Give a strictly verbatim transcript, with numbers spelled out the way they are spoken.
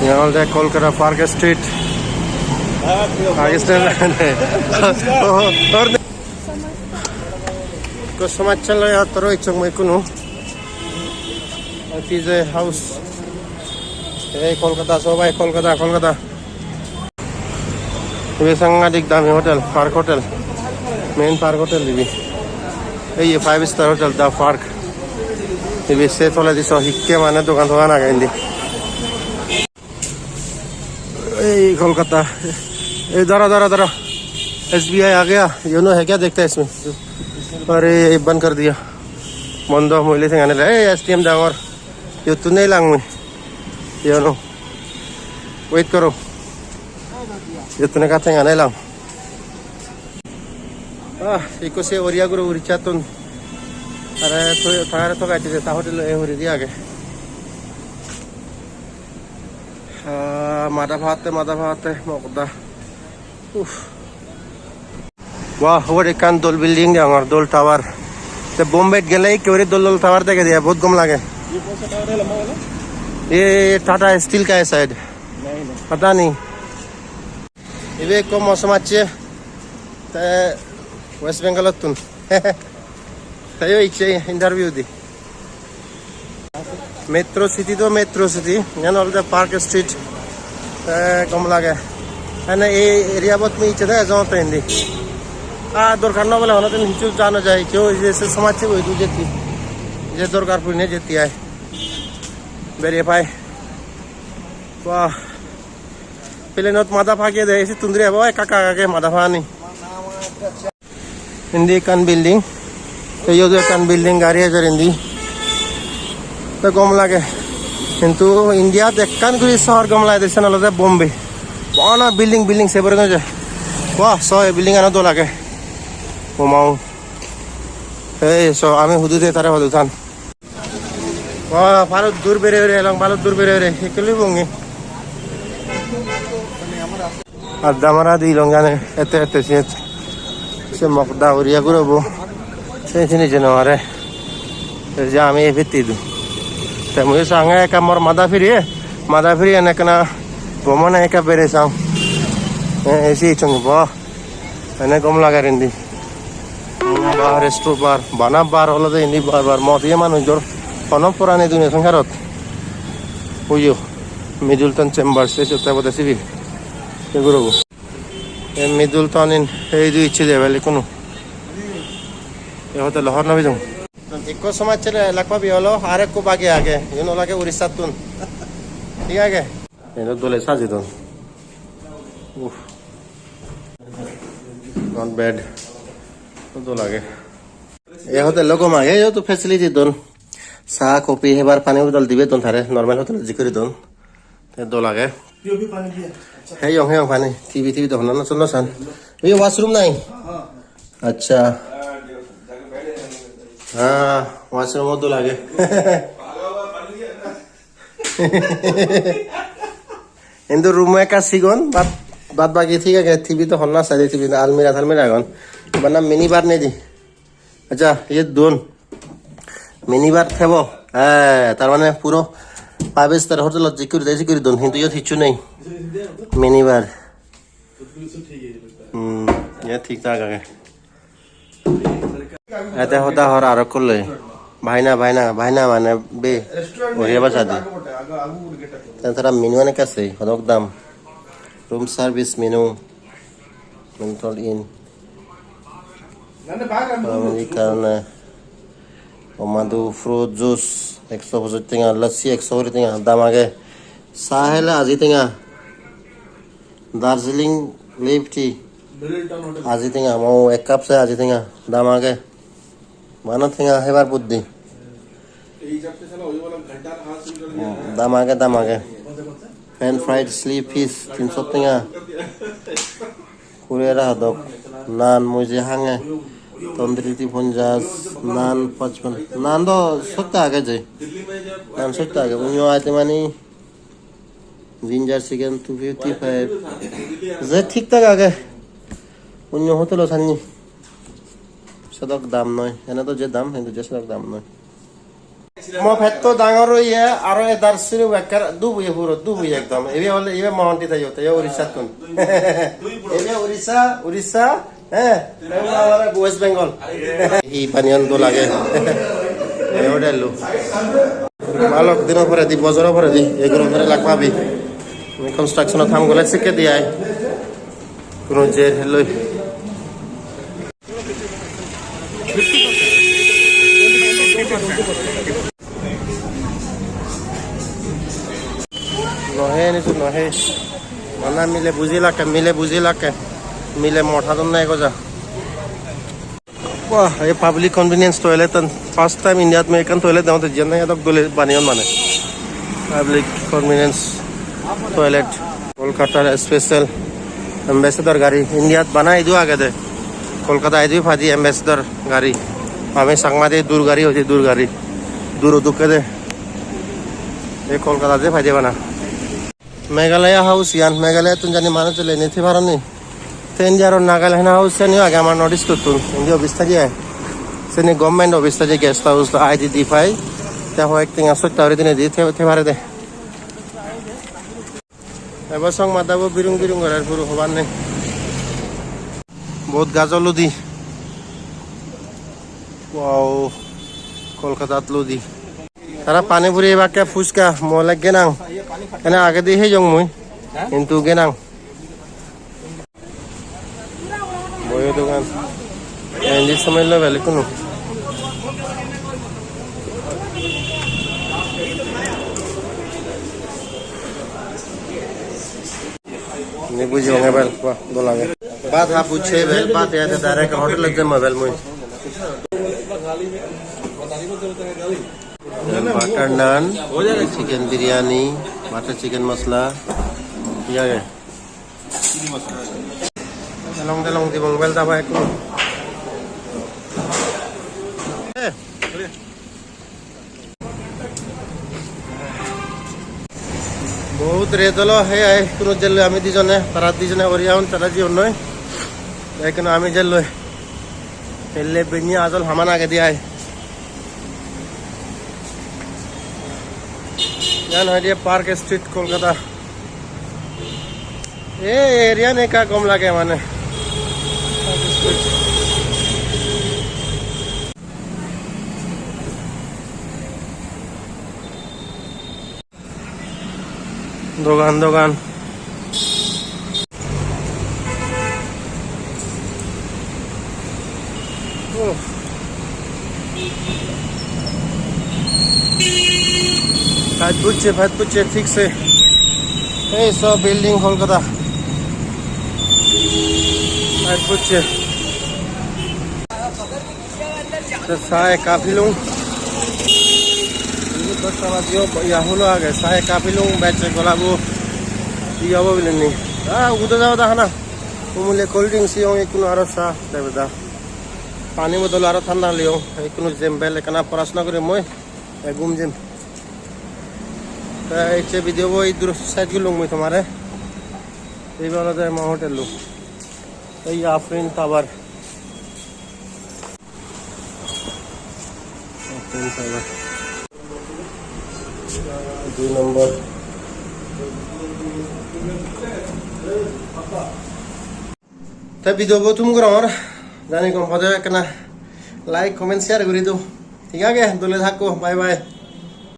Iyan olode Kolkata Park Street. Park Street. Oh, or ko somachchalo ya toro ichong mai kunu. It is a house. Ei Kolkata, sobai Kolkata, Kolkata. Ibe sangadik dami hotel, Park Hotel. Main Park Hotel ibe. Ei ye five star hotel, The Park. Ibe se toledi so hikke mane dogan togan age indi. Ei Kolkata. Ei dara, dara, dara. S B I आ गया। ये नो है क्या, देखता है इसमें। अरे, बंद कर दिया। Bondo, mui le tenga nele. Ei, S T M dangor. Iyot tun nei lang mui. Iyono. Wait koro. Iyot tun ekka tenga nei lang. Ah, ikko se oriya guro urichattun. Tare to, tare to gaite je ta hotel e huri di age. Ah, mada phatte, mada phatte, mokda. Uff. Wah, ubot ekkan dol building degongor, dol tower. Te Bombay gele ekkebare dol dol tower dege de, bahut gom lage. ये कौन सा टावर है लंबा वाला? ये टाटा स्टील का है शायद। नहीं, नहीं। पता नहीं। Ibe ekko mosomacche, te West Bengal ottun. Te yo icche interview di. Metro City to Metro City, iyan olode Park Street. Te gom lage. Ene ei area bot mui icche de ejongotte indi. Ah, dorkar no bole hono din hissu jana jai, kew je se somajje boi du jetti. Je dorkar purine jetti ai. Beriye pai. Wah. Plane-ot mada pageye de, esi tundri ebo ekka ekka age mada pani. Indi ekkan building, te iyot ekkan building gari ejer indi. Te gom lage. Hintu Indiat ekkan guri sohor gom lage de, siyan olode Bombay. Bana building, building se pore no je. Wah, so ei building ano dol age. Omao. Ei so ami hudu de tare hudu than. Wah, balok dur bere bere elong, balok dur bere bere. Ekkeli bongi. Adda mara di elong jane, ette ette siyot. Se mokda uriya gurobo. Se sini jeno are. Ei je ami ei pitti du. Te mui sange ekka mor mada piriye, mada piriye ekkana gomane ekka bere sang. Eh, esi chungi bo. Ene gom lager indi. Bar, resto bar. Bana bar olode indi bar bar. Mot iye manujor hono porani duniya songsarot. Uyo. Middleton Chambers, ei siyot obode sibe. Ei gurobo. Ei Middleton in, ei du icche de bel ikkunu. Ei hotel hor no pidung. Ikko somajje lakpa bi olo, ar ekko bagi age. Iyen olage Urissattun. Thik age? Iyeno dole sajei don. Uff. Not bad. Dol age. Ei hotel-o gom age, iyot facility don. Cha, coffee, hebar pani bodol dibe don tare, normal hotel jik guri don. Te dol age. Heyong, heyong pani, T V, T V dogan no cholo san. Ei washroom nai? Accha. Ha, washroom-o dol age. Hintu room-o ekka sigon, but bad bagi thik age, T V to honna sade, T V to almira talmira agon. Bana mini bar nei di. Accha, iye don. Mini bar thebo. Eh, tar mane puro five star hotel-ot jik guri de, jik guri don, hintu iyot hissu nei. Mini bar. Hmm, iye thik thak age. Ete hoda hor aro ekko loi. Bhai na, bhai na, bhai na mane be oriya bhasha di. Te tara menu an ekka sei, hodok dam. Room service menu. Mental in. American, eh, omadu fruit juice, ekso pojoj tenga, lassi ekso kuri tenga, dam age. Cha hele aji tenga. Darjeeling leaf tea, aji tenga, mo ek cup se aji tenga, dam age. Bana tenga hebar buddhi. Hmm, dam age, dam age. Pan fried sli fish, tinso tenga. Kuri era hodok. Naan mui je hange. Tandoori roti ponjas, naan pachpan. Naan do sotta age je. Naan sotta age. Onyo item ani Ginger chicken two fifty-five. Je thik thak age. Onyo hotel-o sanni. Sedok dam noi. Ene do je dam, hintu je sedok dam noi. Mo petto dangor oye, aro edar suru bekkar dub oye, puro dub oye ekdom. Ebe ole, ebe Mohanty thayo, thayo Urissattun. Ebe Urissa, Urissa, he? Ebe ole amar West Bengal. Hi paniyan dol age. Ei hotel lo. Balok dino poredi, bojoro poredi, ei guro pore lak pabi. Construction-ot ham gole sikke di ai. Kuno jer helloi. Nohe, nisu nohe. Mana mile buji lakke, mile buji lakke. Mile mot hadon na egoja. Wah, ei public convenience toilet an first time India-t mui ekkan toilet degongotte, jiyan nahi edok dole baneyon mane. Public convenience toilet. Kolkatar special ambassador gari India-t bana idu agede. Kolkata idu padi ambassador gari. Ami Changma de dur gari hoide dur gari. Dur dukke de. Ei Kolkata de padi bana. Meghalaya House iyan, Meghalaya tun jani manuj ole indi thei paron ni. Te indi aro Nagaland House ani age amar North East-ottun. Indi office thai ai. Seni government office thai, guest house, I D D pai. Te hoyek tenga sotta guri dinei di thei, thei pare de. Ebo song madabo birung birung gorer puro hobar nei. Bohut gaj ludi. Wow, Kolkatat ludi. Tara pani puri ebakke fuchka, mui ole genang. Ene agedi hejong mui, hintu genang. Boyo dogan. Indi somoi loi bel ikkunu. Ni buji onge bel, wah, dol age. Bhat ha puchche bel, bhat ya te direct hotel e jemmo bel mui. Butter naan, chicken biryani, butter chicken masala, hi age? Delong delong dibong bel daba ekku. Eh. Bohut ret olo, he ai, kuno jelloi ami dijone, tara dijone ori agon, tara jiyon noi. Ekkunu ami jelloi. Helle benne ajol haman agede ai. Iyan hoide Park Street, Kolkata. Ei area-an ekka gom lage mane. Dogan, dogan. Oh. Pet puchche, pet puchche, thik se. Ei so building Kolkata. Pet puchche. Te sa ekka pilung. Dosta bajiyo, ya hulo age, sa ekka pilung, bej gola bo. Hi obo bilinni? Ah, udo jabo da hana. Umule cold drink siyong, ikkunu aro sa, debe da. Pani bodol aro thanda liyong, ikkunu jembel ekkana porasona guri mui, e gum jem. Te ecche video bo iddur sej gulung mui tomare. Ibe olode mo hotel lo. Ei Afrin Tower. Dui nombor. Te video bo thum gorongor, jani gom pode ekkana like, comment, share guri do. Thik age, dole thakko, bye bye.